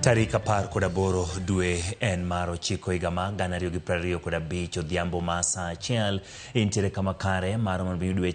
Tarik 18 dwe en mar ochiko higa mar 2025 odhiambo ma saa 1 intiere kama kare mar mondo iyud weche.